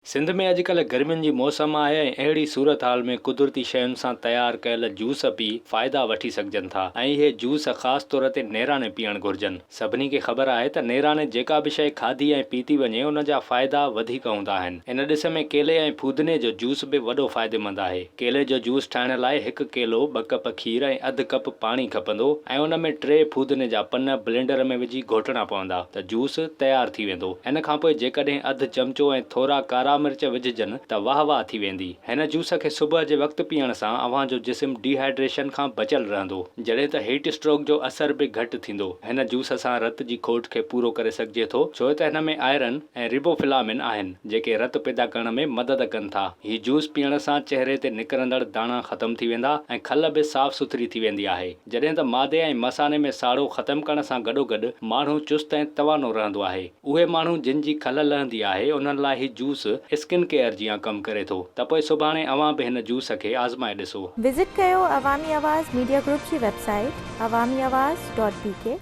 سنڌ ۾ اڄڪلهه گرمين جي موسم آهي ۽ اهڙي صورتحال ۾ قدرتي شين سان تيار ڪيل جوس پي فائدا وٺي سگهجن ٿا ۽ اهي جوس خاص طور تي نيراني پيئڻ گهرجن. سڀني کي خبر آهي ته نيراني جيڪا به شيء کاڌي ۽ پيتي وڃي ان جا فائدا وڌيڪ هوندا آهن. ان ڏس ۾ ڪيلي ۽ ڦودني جو جوس به وڏو فائديمند آهي. ڪيلي جو جوس ٺاهڻ لاء هڪ ڪيلو، ٻه ڪپ کير ۽ اڌ ڪپ پاڻي کپندو ۽ ان ۾ ٽي ڦودني جا پن بلينڊر ۾ وجهي گهوٽڻا پوندا ته جوس تيار ٿي ويندو. ان کان پوء جيڪڏهن اڌ چمچو ۽ ٿورا ڪارا مرچ وجهجن ته واهه واهه ٿي ويندي. هن جوس کي صبح جي وقت پيئڻ سان اوهان جو جسم ڊي هائيڊريشن کان بچيل رهندو. جڏهن ته هيٽ اسٽروڪ جو اثر به گهٽ ٿيندو. هن جوس سان رت جي کوٽ کي پورو ڪري سگهجي ٿو ڇو ته هن ۾ آئرن ۽ ريبوفلامن آهن جيڪي رت پيدا ڪرڻ ۾ مدد ڪن ٿا. هي جوس پيئڻ سان چهري تي نڪرندڙ داڻا ختم ٿي ويندا ۽ کل به صاف سٿري ٿي ويندي آهي. جڏهن ته معدي ۽ مثاني ۾ ساڙو ختم ڪرڻ سان گڏوگڏ ماڻهو چست ۽ توانو رهندو آهي. اهي ماڻهو جن جي کل لهندي آهي انهن لاء هي جوس اسڪن ڪيئر جيان ڪم ڪري ٿو ته پوء سڀاڻي اوهان به هن جوس کي آزمائي ڏسو. وزٽ ڪيو عوامي آواز ميڊيا گروپ جي website Awami Awaz dot B K.